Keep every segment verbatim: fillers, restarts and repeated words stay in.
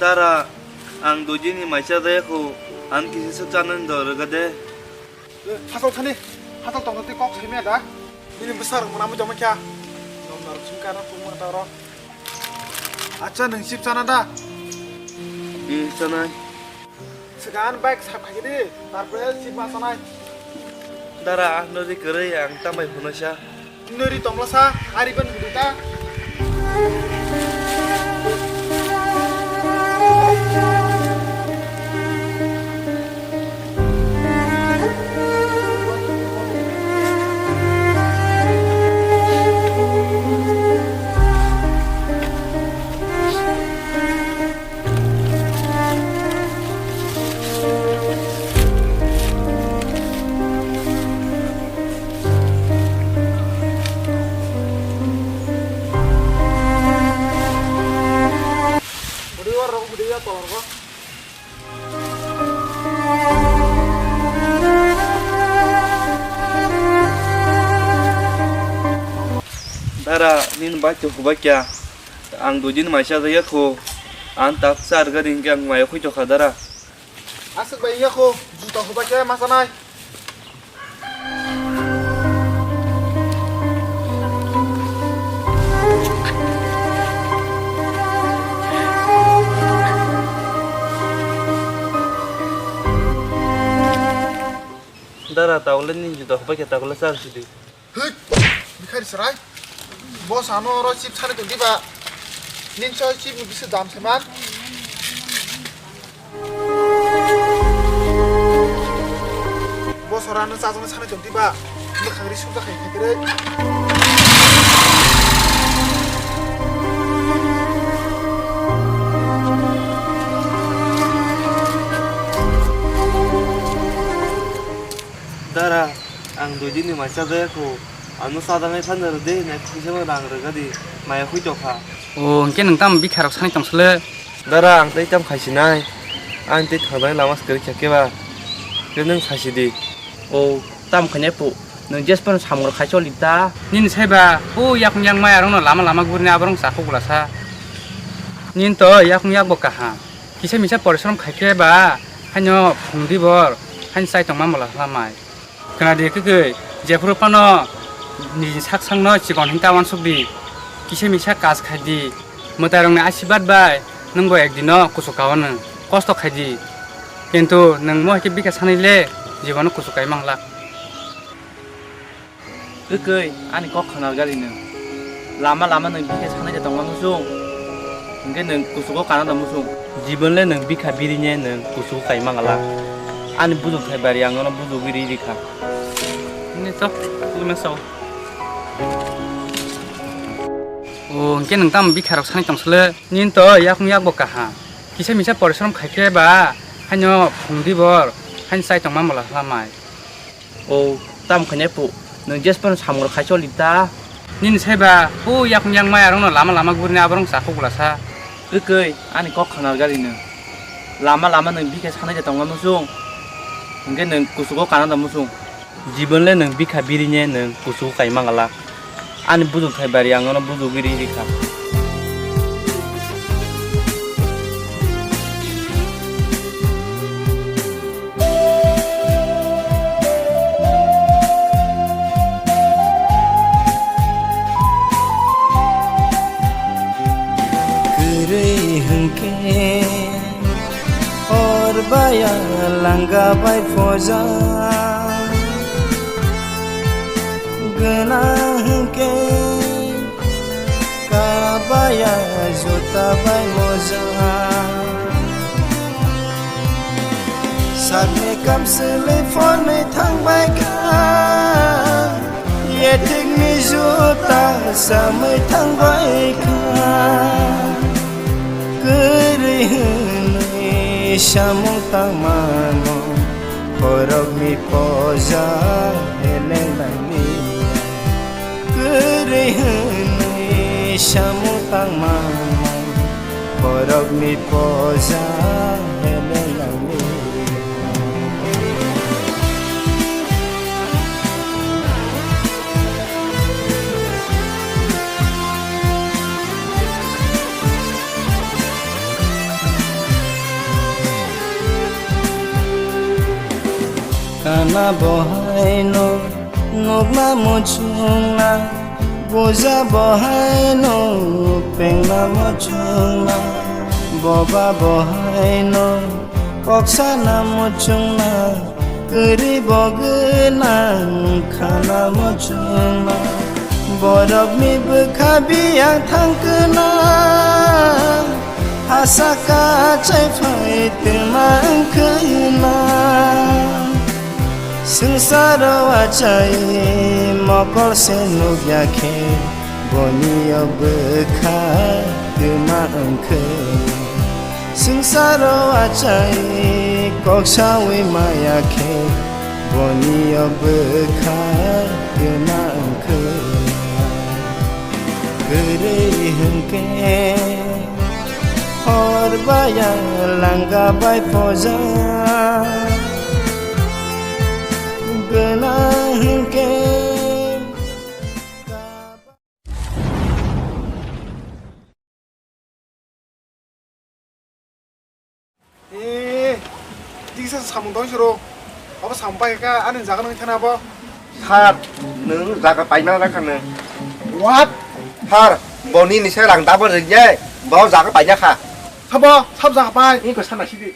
Dara, ang dui din ni mai cha jaya kho, ang kisa swk chanani do rwgade. Phasal thani, phasal tongthok tei kok saimaya da. Nini bwsarok mwnamwi tongma kha. Nomnarok sungkha na phungma taro. Acha, nwng chip chana da? Ee, chanai. Swkang bike sap khaikhe di, tarpore chip ma chanai. Dara, ah, nori kwrwi ang tambai phunuksa. Nori tongmasa, ari ban gudui ta. Dara, nini bai to hubai kya? Ang dui din mai cha jaya kho. Ang tak char gari hingke ang maya khui tokha dara. Aswk bai ya kho, juta hubai khe ma chanai. Dara, tawle nini juta hubai khe tawle char sidi. Hei, bikhari chwrai. Boss ano oro chip sanai tong diba? Nini choi chip ni bisu dam se man. Boss oro ano chajaknai sanai tong diba? Mwkhang ri sukjak hai khaikhe rei. Dara, ang dui din ni mai cha jaya kho. Ano chajaknai phano rw de, nai khaisa rang rwgadi, maya khui tokha. O, hwnkhe nwng tamo bikha rok sanai tong sle? Dara, ang tei tamo khai sinai. Ang tei thangnai lama se kwrwi kha khe ba. Khe nwng sai sidi. O, tamo khainai pu. Nwng jes phano samung rok khai choli ta. Nini sai ba, o yakung yak maya rokno lama lama gurini aborok chakhu glasa. Nini to yakung yak bo kaham. Kisa misa porishrom khai khe ba, haino phung di bor, haino chai tongma mola hlamai. Khna di kwkwi, jephuru phano nini sak sakno chikon hinta uansuk di. Kisa misa kaj khai di. Mwtai rokni asibad bai nwng bo ekdino kuchuk ka o nwng kosto khai di. Kintu nwng mo hai khe bikha sanai le jibono kuchuk kai mang lak. Kwkwi, ani kok khwnar gari nwng. Lama lama nwng bikhe sanai de tongma muchung. Hwnkhe nwng kuchugo kana da muchung. Jibon le nwng bikha biri ne nwng kuchugo kai mangala. Ani bujok thai bari ang nono bujogwi ri rikha. Ni to, lima sao. O, hwnkhe nwng tamo bikha rok sanai tong sle? Nini to yakung yak bo kaham. Kisa misa porishrom khai khe ba, haino phung di bor, haino chai tongma mola hlamai. O, tamo khainai pu, nwng jes phano samung rok khai choli ta. Nini sai ba, o yakung yak maya rokno lama lama gurini aborok chakhu glasa. Kwkwi, ani kok khwnar gari nwng. Lama lama nwng bikhe sanai de tongma muchung. Hwnkhe nwng kuchugo kana da muchung. Jibon le nwng bikha biri ne nwng kuchugo kai mangala. Ani bujok thai bari ang nono bujogwi ri rikha. Kwrwi hwnkhe hor baya langa bai poja, gwnang hwnkhe kabaya juta bai moja. Sakni kamswlwi phonwi thangbai kha, yethikni juta samwi thangbai kha. Kwrwi hwnwi samung tangmano, borokni poja heleng langni. Kwrwi hwnwi samung tangmano, borokni poja heleng langni. Bohaino nukna muchungna, buja bohaino pengna muchungna, boba bohaino koksana muchungna, kwrwi bo gwnang khana muchungna, borokni bwkha biyang thangkuna. Hasa kachai phai twma wngkhwna. Swngsaro achai mokol se nukya khe, boni o bwkha twma wngkhwna. Swngsaro achai kok sawi maya khe, boni o bwkha twma wngkhwna. Kwrwi hwnkhe hor baya langga bai poja, gwnang hwnkhe. Eh, tiksa samung dong siro. Abo samung pai ka ani jaga nang thana abo. Sir, nwng jaga paina rakha nwng. What? Sir, boni ni se rang double rinye, bo jaga paina kha. Sabo, sab jaga pai. Ni ko sana sidi.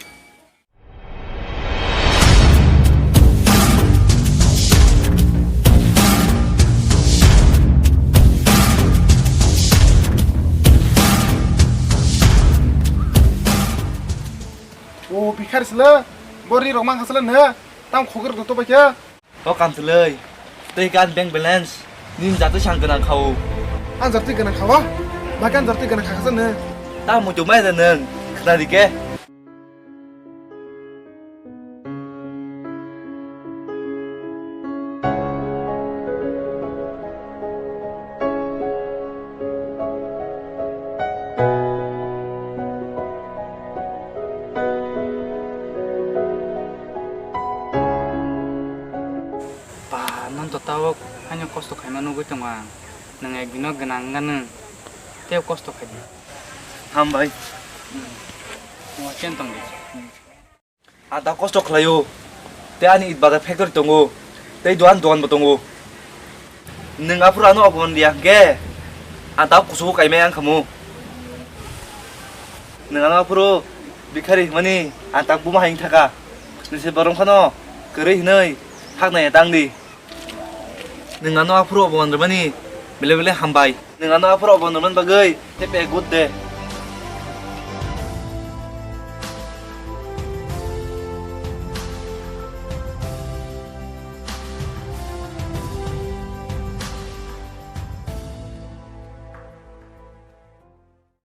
O bikhari sila, bori rok mang hasala ne, tam khogor do to baikya. O kamtwlwi, tei kan bank balance, nini jatwi sang gwnang kha-o. Ang jatwi gwnang kha-o? Baikya ang jatwi gwnang kha kha ne. Ta muitu mai da nwng, khna di khe. Ba, nang to tabok haino kosto khaima nugwi tongo ang. Nwng ekdino gwnang wngya nwng. Tei kosto khai di. Hambai. Hmm. Mo chen tong di. Ang ta kosto khlaio. Tei ani it bata factory tongo. Tei dogan dogan bo tongo. Nwng aphuru ano oboman dia hwnkhe, ang ta kuchugo kaimai ang khamu. Nwng ano aphuru bikhari hwnmani ang ta buma hai wngthaka. Nise borom khano kwrwi hwnwi thaknai tang di. Nwng ano aphuru oboman rwmani belai belai hambai. Nwng ano aphuru oboman rwmani bagwi happy good day.